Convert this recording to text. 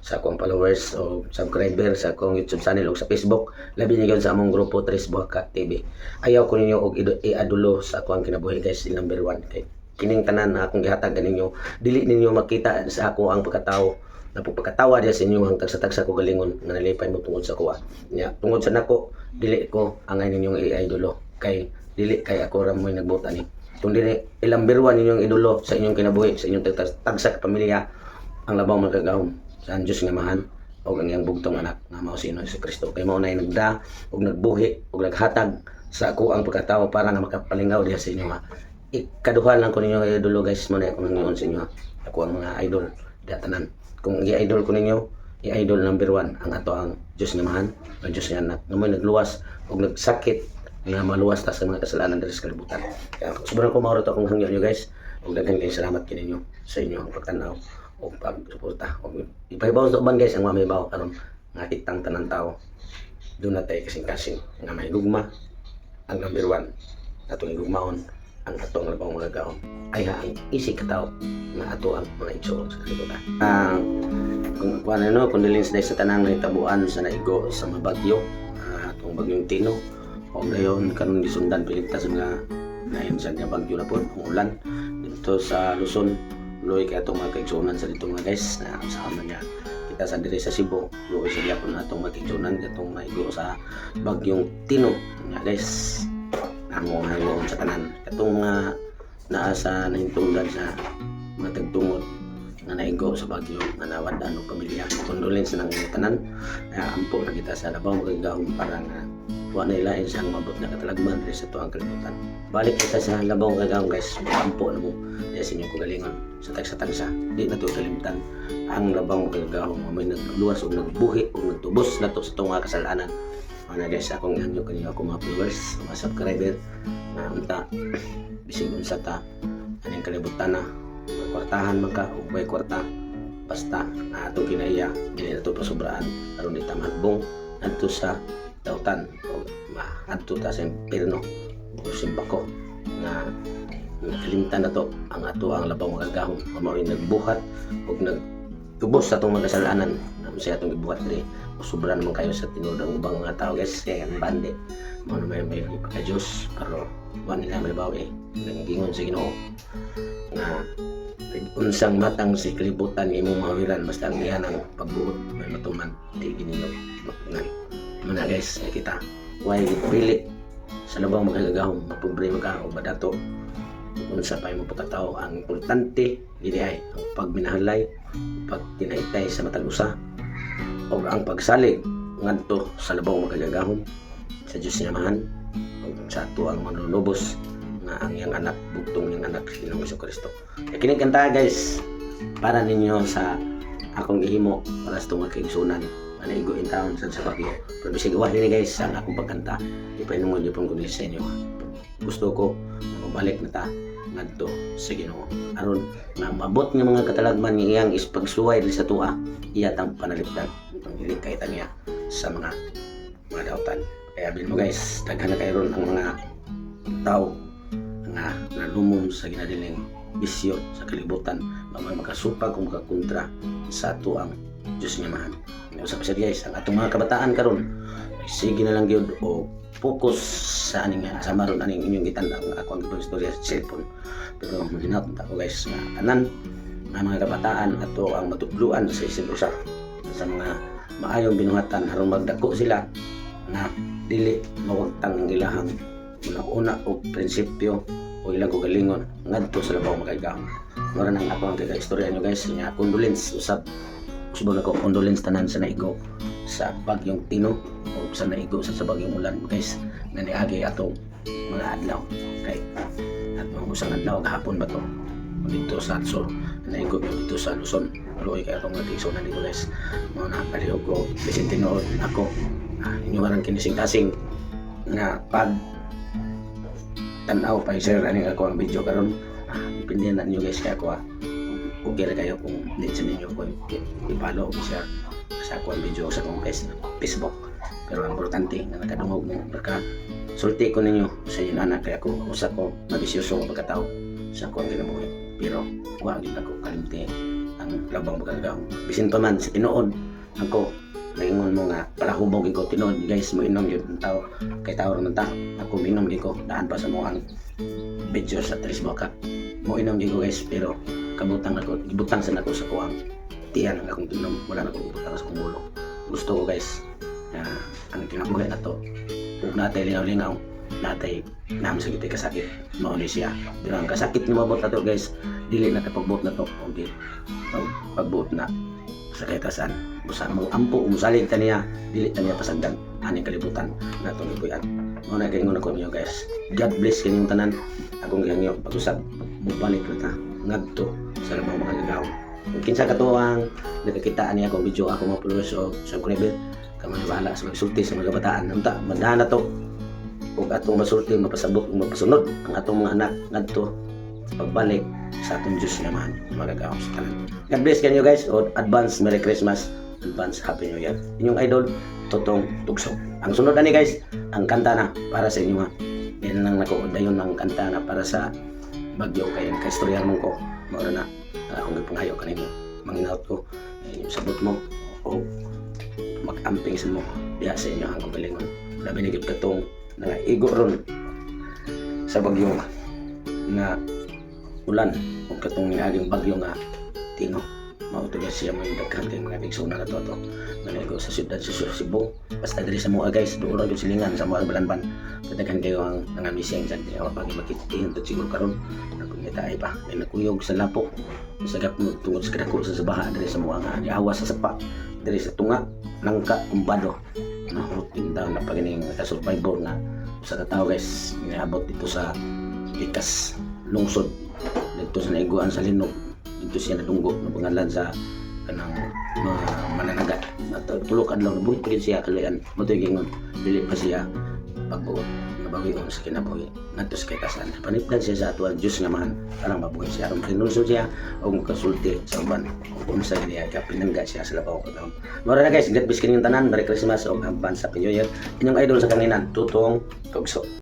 Sa akong followers o subscriber sa akong YouTube channel o sa Facebook, labi ni gyud sa among grupo Tres Buhaka TV. Ayaw ko ninyo og iadulo sa akong kinabuhi, guys, number one kay kining tanan na akong gihatag kaninyo, dili ninyo makita sa ako ang pagkatao na pagkatawa diya sa inyo ang tagsa-tagsa ko galingon nga nalipay mo tungod sa kuha. Nya tungod sa nako, dili ko angay ninyong i-idolo kay dili kay ako ra mo'y nagbuot ani. Kung dili ilamberwan ninyong idolo sa inyong kinabuhi, sa inyong tagsa ka pamilya, ang labaw makagagahom sa Diyos nga Amahan o ang iyang bugtong anak nga mao si Hesus Kristo, kay mao nay nagda ug nagbuhi ug naghatag sa ako ang pagkatao para nga makapalingaw diha sa inyo ha. Ikaduha lang ko ninyo idolo, guys, mo na akong nangiyon sa inyo ha. Ako ang mga idol diha tanan. Kung i-idol ko ninyo, i-idol number one ang ato ang Diyos nga Amahan, ang Diyos nga anak nga mo'y nagluwas ug nagsakit nga maluwas ta sa mga kasalanan diri sa kalibutan. Kaya sobrang ko mauro to akong hangyo niyo, guys, ug daghan kayong salamat kininyo sa inyong pagtan-aw o pagsuporta. Og ipahibaw sa uban, guys, ang mamibaw karon nga kitang tanan tao doon na tayo kasing-kasing nga may gugma. Ang number one atong igugmaon ang atong labaw makagagahom ay ha ang isig katawo nga ato ang mga igsoon sa kalibutan. Ang kung kuan ano, condolence dahil sa tanang nahitabuan sa naigo sa mga bagyo, atong bagyong Tino o gayon karon gisundan pilita sa mga nayon sa nga bagyo na pod ang ulan dito sa Luzon. Luoy kay atong mga kaigsuonan sa dito, mga guys, na sa man niya kita sa diri sa Cebu. Luoy sa gyapon atong mga kaigsuonan atong maigo sa bagyong Tino nga, guys. Amo hangoon sa tanan katong mga naa sa nahintungdan sa mga tagtungod nga naigo sa bagyo nga nawad-an og pamilya, condolence nang inyong tanan. Ampo na kita sa labaw makagagahom para nga wa na ilain siyang mabot na katalagman diri sa tuang kalibutan. Balik kita sa labaw makagagahom, guys. Ampo na mo diya sa inyong kagalingon sa tagsa-tagsa. Di na to kalimtan ang labaw makagagahom nga may nagluwas o nagbuhi o nagtubos na to sa itong mga kasalanan. Mga guys, akong ihanyo kanyo ako mga followers, mga subscriber na unta bisig unsa ta aning kalibutan na may kwartahan man ka o may kwarta, basta na atong kinaiya, dili na to pasobraan aron di ta mahagbong adto sa dautan o maadto ta sa impierno o simbako nga nakalimtan na to ang ato ang labaw makagagahom nga mao'y nagbuhat ug nagtubos sa atong mga kasalanan na siya atong gibuhat diri. O sobra naman kayo sa tinuod ang ubang mga tao, guys, kaya ang bande mo na may pagka Diyos, pero wa nila may bawi. Nanggingon sa Ginoo nga unsang matang si kalibutan imong mahawiran, basta ang iya ng pagbuot may matuman, di gininyo mapungan mana, guys. Ay kita way pili sa labaw makagagahom, mapobre man ka o madato, unsa pa imong pagkatao, ang importante dili ay ang pagminahalay, pagtinaytay sa matag usa o ang pagsalig ngadto sa labaw makagagahom, sa Diyos nga Amahan ug sa ato ang manlulubos nga ang iyang anak, bugtong niyang anak, si Ginoong Kristo. Kaya kining kanta, guys, para ninyo sa akong gihimo para sa itong kaigsunan nga naigo in town sa Baguio. Pero bisag iwahin ni, guys, ang akong pagkanta, ipahinungod gyud ko sa inyo. Gusto ko na mabalik na ta ngadto sa Ginoo aron nga mabot nga mga katalagman nga iyang ispagsuway diri sa tuwa, iya tang panalipdan ang dili kay niya sa mga dautan. Kaya bilin mo, guys, daghan na kayo ron ang mga tao nga nalumom sa ginadiling bisyo sa kalibutan nga may makasupag kung makakontra sa ato ang Diyos nga Amahan. Usa pa siya, guys, ang atong mga kabataan karon sige na lang gyud o focus sa aning sa maron aning inyong gitan-aw nga ako ang gibang istorya sa cellphone. Pero malinawon ta ko, guys, nga tanan nga mga kabataan ato ang matudloan sa isip usa sa mga maayong binuhatan aron magdako sila na dili mawagtang ang ilahang una-una o prinsipyo o ilang kagalingon ngadto sa labaw makagagahom. Mura nang ako ang kaka-istorya nyo, guys, nga condolence usab usab nako, condolence tanan sa naigo sa bagyong Tino o sa naigo sa bagyong ulan, guys, nga niagi atong mga adlaw kay atong usang adlaw gahapon ba to dito sa Sur naigo dito sa Luzon. Luoy kay atong mga kaigsuonan dito, guys. Mao na palihog ko bisin tinuod ako inyo warang kinising-kasing nga pag tan-aw pa share aning ako ang video karon. Depende na ninyo, guys, kay ako okay ra kayo kung di sa ninyo ko i-follow o i-share sa ako ang video sa akong Facebook, pero ang importante nga nakadungog mo, naka sulti ko ninyo sa inyo anak, kay ako usa ko mabisyoso nga pagkatao sa ako ang kinabuhi, pero wa gyud ako kalimti. Ang labang magagawang. Bisin pa man sa tinuod ako naingon mo nga palahubog ko tinuod, guys, mo inom gyud ang tao kay tao ra man ta. Ako minom gyud ko daan pa sa mo ang video sa Tres Boca, mo inom gyud ko, guys, pero kabutang ako, gibutang sa nako sa kuwang tiyan ang akong ginom, wala na akong gibutang sa akong ulo. Gusto ko, guys, na ang kinabuhi na to ug natay lingaw-lingaw, natay naam sa gitay kasakit, mao ni siya. Pero ang kasakit ni mabot na to, guys, dili na ta pagbuot na to og pagbuot na sa kahitasan busa mo ampo musalig ta niya, dili ta niya pasagdan aning kalibutan na atong gibuy-an. Mao na gaingon ako ninyo, guys. God bless kaninyong tanan. Akong gihangyo pag-usab mubalik na ta ngadto sa labang makagagahom. Kung kinsa katuwang nakakita ani akong video, ako mga followers o subscriber, kamo na bahala sa magsulti sa mga kabataan. Unta mandahan na to ug atong masulti, mapasabot ug mapasunod ang atong mga anak ngadto sa pagbalik sa atong Diyos nga Amahan magagahom sa tanan. God bless kanyo, guys, o advance Merry Christmas, advance Happy New Year. Inyong idol, Totong Tugsok. Ang sunod ani, guys, ang kanta na para sa inyo ha. Yan lang nako dayon ang kanta na para sa bagyo kay kaistorya man ko. Mao na ang akong gipanghayo kaninyo. Manghinaot ko inyong sabot mo o mag-amping sa mo diha sa inyo ang kagalingon. Labi na gyud katong nangaigo ron sa bagyo nga ulan o katong niaging bagyo nga tino. Mao to, guys, siya may daghan kay mga igsoon na to ato nangaigo sa siyudad sa Cebu. Basta diri sa mua, guys, duol ra gyud silingan sa mga Balanban, daghan kayo ang nangamising sa di ako pag makitihin to siguro karon nagpangita pa may nakuyog sa lapok sa gapmo tungod sa kadako sa baha diri sa mua nga giawas sa sapa diri sa tunga nangka umbado. Nahurot din daw na pag ining naka-survivor nga usa ka tawo, guys, niabot dito sa Likas lungsod dito sa naiguan sa linog. Dito siya nadunggo na pangalan sa kanang mga mananagat at tulo ka adlaw nabuhi pa gid siya kalayan. Mo to'y gingon dili pa siya pagbuot nabawion sa kinabuhi ngadto sa katasan. Panipdan siya sa atuan Dios nga Amahan alang mabuhi siya aron makinulsol siya o makasulti sa uban o unsa niya ka pinangga siya sa labaw ka taon. Mao na, guys. God bless kaninyong tanan. Merry Christmas ug advance Happy New Year. Inyong idol sa kanginan, Tutong Tugso.